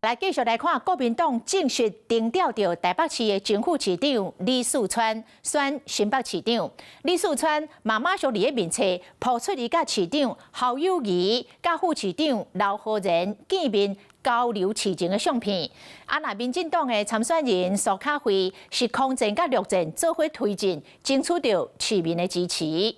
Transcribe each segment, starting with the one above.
來繼續來看國民黨正式定調著台北市的前副市長李四川選新北市長。李四川嘛馬上佇咧面冊拋出伊佮市長侯友宜、佮副市長劉浩然見面交流市情的相片。啊，若民進黨的參選人蘇卡慧是空戰佮陸戰做伙推進，爭取著市民的支持。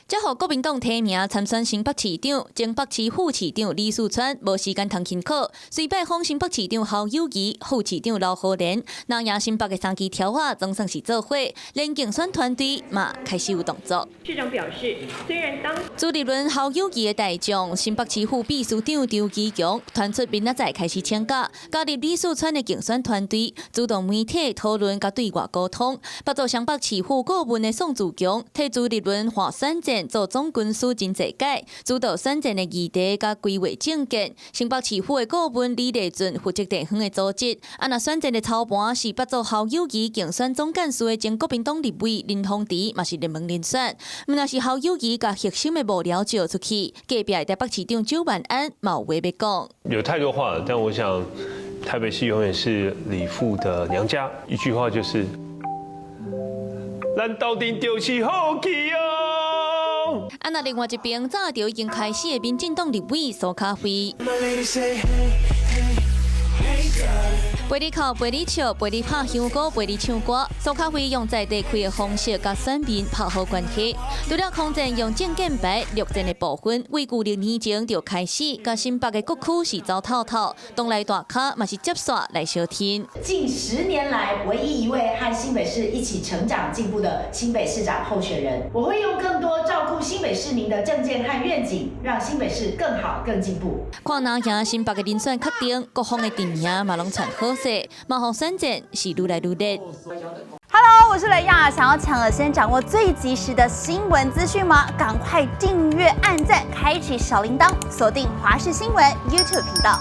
這予國民黨提名參選新北市長、前北市副市長李四川無時間通辛苦，隨拜訪新北市長侯友宜、副市長劉浩然，南贏新北的三支柱仔總算是做伙，連競選團隊嘛開始有動作。市長表示，雖然當朱立倫、侯友宜的大將新北市副秘書長張其強傳出明仔載開始請假，加入李四川的競選團隊，主動媒體討論佮對外溝通。北做雙北市府顧問的宋祖強替朱立倫換選戰做總軍師真濟屆，主導選戰的議題佮規劃政見。新北市府的顧問李麗俊負責地方的組織。啊，若選戰的操盤是北做侯友宜競選總幹事的前國民黨立委林鴻池，嘛是熱門人選。毋若是侯友宜共核心的幕僚召出去，隔壁的台北市長蔣萬安嘛有話欲講。有太多話了，但我想台北市永遠是李副的娘家。一句話就是，咱鬥陣就是好戲哦。啊，若另外一邊早就已經開始的民進黨立委蘇卡慧。陪你哭，陪你笑，陪你拍香膏，陪你唱歌。蘇卡慧用在地開的方式，佮選民拍好關係。除了空戰用證件牌陸戰的部分，為舊6年前就開始，佮新北的各區是走透透，東來大咖嘛是接線來相聽。近10年來唯一一位和新北市一起成長進步的新北市長候選人，我會用更多照顧新北市民的政見和願景，讓新北市更好、更進步。看南營新北的人選確定，各方的陣營嘛攏傳好勢，嘛予選戰是愈來愈熱。 Hello，我是雷亞，想要搶先掌握最及時的新聞資訊嗎？趕快訂閱、按讚、開啟小鈴鐺，鎖定華視新聞 YouTube 頻道。